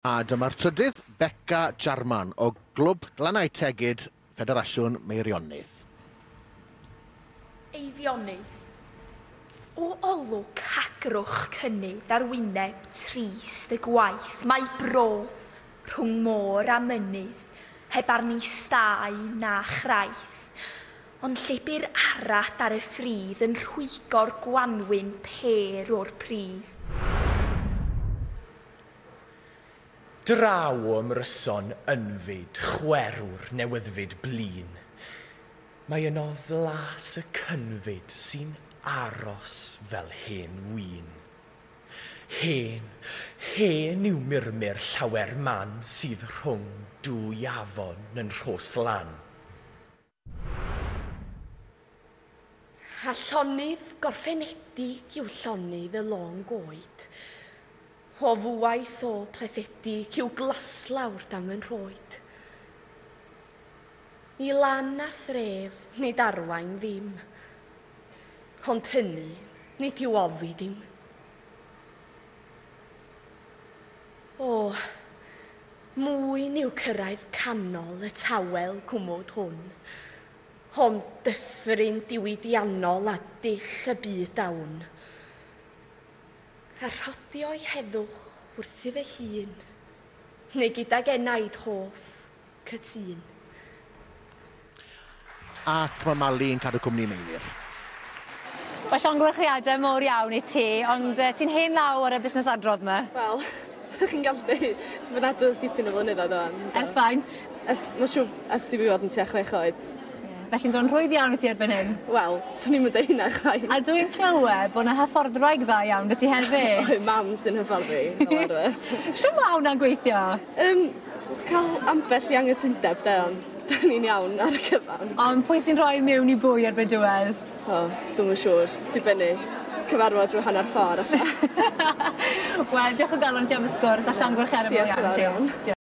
A dyma'r trydydd, Beca Jarman o Glwb Glannau Tegid, Ffederasiwn Meirionnydd. Eifionydd. O olwg hagrwch cynnydd ar wyneb trist y gwaith, mae bro rhwng môr a mynydd, heb arni stae na chraith. Ond lle bu'r arad ar y ffridd yn rhwygo'r gwanwyn pêr o'r pridd. Draw o ymryson ynfyd, chwerw'r newyddfyd blin. Mae yno flas y cynfyd sy'n aros fel hen win. Hen, hen yw murmur llawer man sydd rhwng dwy afon yn Rhos Lan. A llonydd gorffenedig yw llonydd y lôn goed. O fwaith o plethedig yw glaslawr dan fy nhroed. I lan a thref nid arwain ddim, ond hynny nid yw ofid im. O, mwyn yw cyrraedd canol y tawel cwmwd hwn, ond dyffryn diwydiannol a dull y byd dawn. A rhodio'i heddwch wrthi fy hun, neu gydag enaid hoff cytûn. Ac mae Mali yn cadw cwmni Meinir. Wel, llongyfarchiadau mowr iawn i ti, ond ti'n hen law ar y busnes adrodd 'ma? Wel, chi'n gallu dweud, dwi'n bod adrodd dipyn o flynyddoedd o'n. Ers faint? Ers, mae'n siŵr, ers i fi fod yn tua 6 oed. Felly'n dod yn rhwydd iawn i ti erbyn hyn? Wel, swn i'm yn deud hynna chwaith. A dwi'n clywed bod 'na hyfforddwraig dda iawn 'da ti hefyd. Oe, mam sy'n hyfforddi, fel arfer. Shwt ma' hwnna'n gweithio? Cael ambell i anghytundeb de, ond da ni'n iawn ar y cyfan. Ond pwy sy'n rhoi mewn i bwy erbyn diwedd? O, dwi'm yn siŵr. Dibynnu. Cyfarfod rhyw hanner ffordd alla. Wel, diolch o galon ti am y sgwrs a llongyfarchiadau mawr iawn ti. Diolch yn fawr iawn.